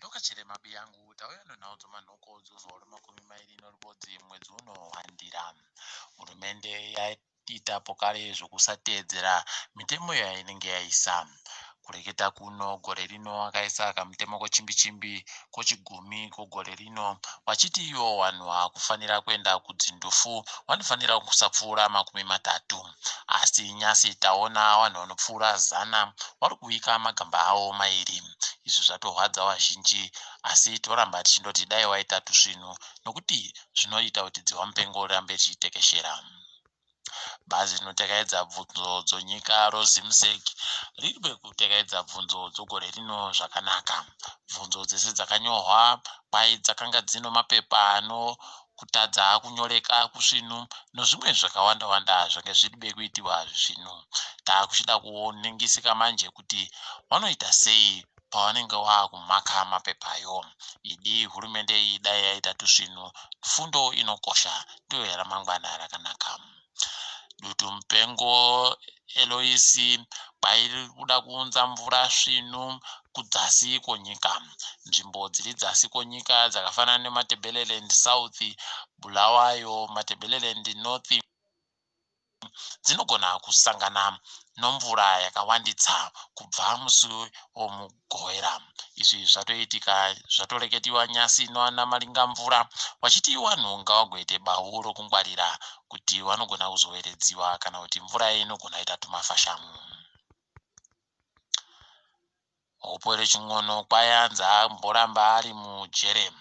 Ndokachere mabiyangu tauya nenhau dzomanhoko dzozuva remakumi mairi nerubodzi mwedzi uno waNdira. Hurumende yaita pokare zvokusateedzera mitemo yainenge yaisa. Kureketa kuno gore rino wakaisa kamutemo kochimbi chimbi kochigumi kogore rino vachiti ivo vanhu vakufanira kuenda kudzindufu vanofanira kusapfuura 30. Asi nyasi taona vanhu vanopfuura 100 vari kuwika magamba avo mairi. Izvi zvatorwadza vazhinji asi toramba tichindoti dai waita tusvinu nokuti zvinoita kuti dzihwa mupengo rirambe richitekeshera. Bazi rinotekaedza bvunzo dzonyika roZimsec riri kutekaedza bvunzo dzogore rino zvakanaka. Bvunzo dzese dzakanyorwa kwai dzakanga dzino mapepa anokutadza kunyoreka kusvinu nozvimwe zvakawanda wanda zvange zviri kuitiwa zvisvinu. Taakuchida kuningisika manje kuti vanoita sei pavanenge vakumaka mapepayo. Idi hurumende iyi dai yaita tusvinu. Fundo inokosha ndiyo yaramangwana rakanaka. Dutu mupengo Eloisi kwairi kuda kuunza mvura svinu kudzasi kwonyika. Nzvimbo dziri dzasi kwonyika dzakafanana neMatabeleland South, Bulawayo, Matabeleland North dzinogona kusangana nomvura yakawanditsa kubva musi woMugovera. Izvi zvatoitika zvatoreketiwa nyasi noana Maringamvura vachiti vanhu ngavagoite bau rokungwarira kuti vanogona kuzoweredziwa kana kuti mvura inogona kuita tumafashamu. Hopewell Chin'ono kwayanzi amboramba ari mujere.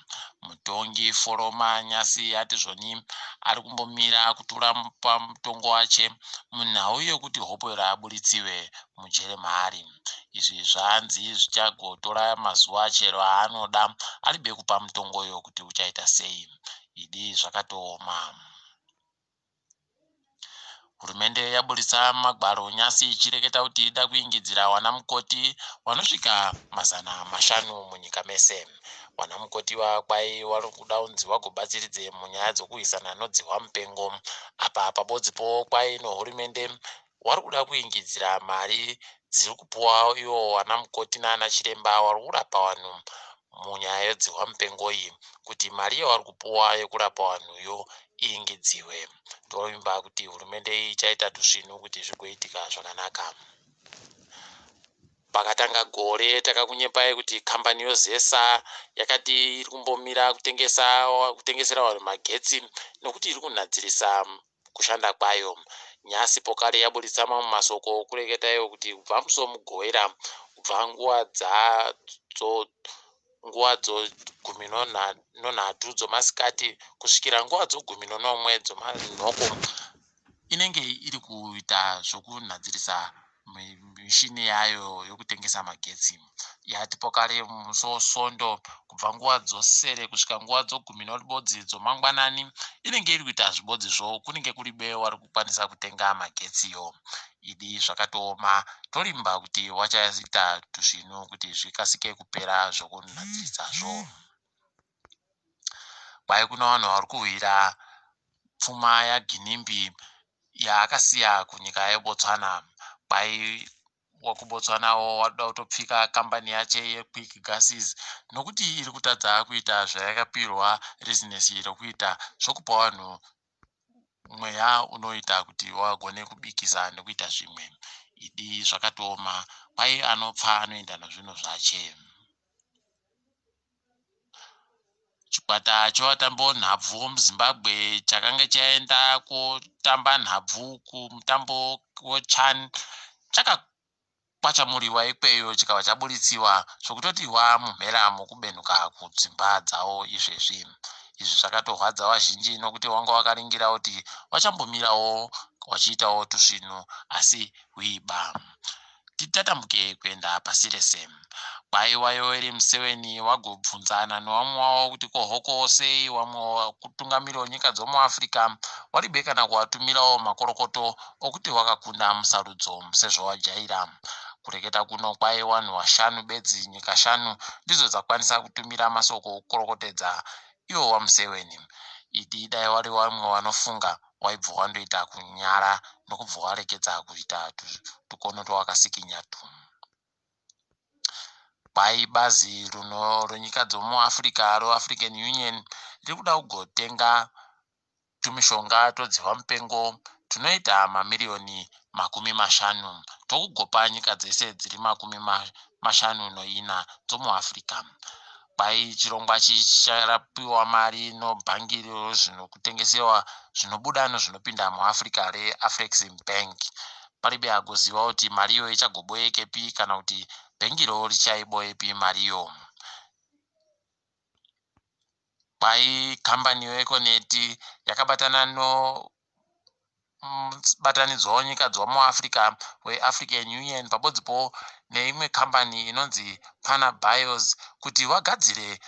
Mutongi Foroma Nyasi ati zvoni ari kumbomira kutura pamutongo wache munhau yekuti Hopewell aburitsiwe mujere maari. Izvi zvanzi zvichagotora mazuva chero aanoda aribe kupa mutongoyo kuti uchaita sei. Idi zvakatooma. Hurumende yaburitsa magwaro nyasi ichireketa kuti ida kuingidzira vanamukoti vanosvika 500 munyika mese. Vanamukoti vakwai vari kuda kunzi vagobatsiridze munyaya dzokurwisana nodzihwa mupengo. Apa pabodzipo kwai nohurumende vari kuda kuingidzira mari dziri kupuwa ivo vanamukoti naana chiremba vari kurapa vanhu munyaya yedzihwa mupengo iyi kuti mari yavari kupuwa yekurapa vanhuyo iingidziwe. Ndovimba kuti hurumende iyi ichaita tusvinu kuti zvigoitika zvakanaka. Pakatanga gore takakunyepai kuti kambani yoZESA yakati iri kumbomira kutengesa kutengesera vanhu magetsi nokuti iri kunhadzirisa kushanda kwayo. Nyasi pokare yaburitsa mamwe masoko okureketa iwo kuti kubva musi woMugovera kubva nguva dzadzo nguva dzogumi nonhatu dzomasikati kusvikira nguva dzogumi nonomwe dzomanhoko inenge iri kuita zvokunhadzirisa mishini yayo yokutengesa magetsi. Yati pokare musi woSondo kubva nguva dzosere kusvika nguva dzogumi noribodzi dzomangwanani inenge iri kuita zvibodzizvo kunenge kuri be wari kukwanisa kutenga magetsiyo. Idi zvakatooma torimba kuti wachaita tuzvinu kuti zvikasike kupera zvokunhadzirisazvo. Kwai kuna vanhu vari kuhwira pfuma yaGinimbi yaakasiya kunyika yeBotswana. Kwai wekuBotswanawo wakuda kutopfika kambani yache yeQuick Gases nokuti iri kutadza kuita zvayakapirwa rezinesi rokuita zvokupa vanhu mweya unoita kuti vagone kubikisa nekuita zvimwe. Idi zvakatooma kwai anopfa anoenda nezvinhu zvache. Chikwata chevatambi venhabvu muZimbabwe chakange chaenda kotamba nhabvu kumutambo weCHAN chakakwachamuriwa ikweyo chikabva chaburitsiwa zvokutoti wamumhera mokubenhuka kudzimba dzavo izvezvi. Izvi zvakatorwadza vazhinji nokuti wanga wakaringira kuti vachambomirawo vachiitawo tusvinu asi hwiba. Titatambuke kuenda pasi rese. Kwai waYoweri Museveni wagobvunzana nevamwe wavo kuti ko hoko sei vamwe vatungamiri venyika dzomuAfrica waribe kana kuvatumirawo makorokoto okuti wakakunda musarudzo sezvawajaira. Kureketa kuno kwai vanhu vashanu bedzi nyika shanu ndidzo dzakwanisa kutumira masoko okukorokotedza ivo vaMuseveni. Idi dai wari vamwe vanofunga waibva wandoita kunyara nokubva warekedza kuita tukono twawakasikinya tu. Kwai bazi runo renyika dzomuAfrica roAfrican Union riri kuda kugotenga tumishonga todzihwa mupengo tunoita mamiriyoni 50 tokugopa nyika dzese dziri 54 dzomuAfrica. Kwai chirongwa ichi chicharapiwa mari nobhangi rezvinokutengesewa zvinobuda nezvinopinda muAfrica reAfrexim Bank. Paribe agoziva kuti mariyo ichagoboyekepi kana kuti bhengiro richaiboyepi mariyo. Kwai kambani yeEconet yakabatana nomubatanidzwa wenyika dzomuAfrica weAfrican Union pabodzipo neimwe kambani inonzi Panabios kuti vagadzire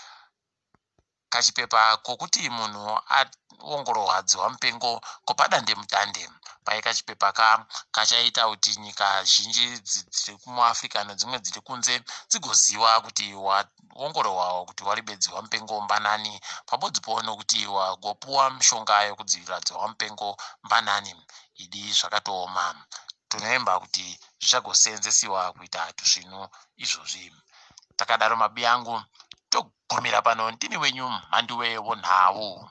kachipepa kokuti munhu aongororwa dzihwa mupengo kopadandemutande. Pai kachipepa ka kachaita kuti nyika zhinji dziri muAfrica nedzimwe dziri kunze dzigoziva kuti waongororwa kuti waribe dzihwa mupengo mbanani pabodzipo nokuti wagopuwa mishonga yekudzivirira dzihwa mupengo mbanani. Idi zvakatooma. Tinoemba kuti zvichagoseenzesiwa kuita tusvinu izvozvi. Takadaro mabiyangu togumira pano. Ndini wenyu Mhanduwe wonhau.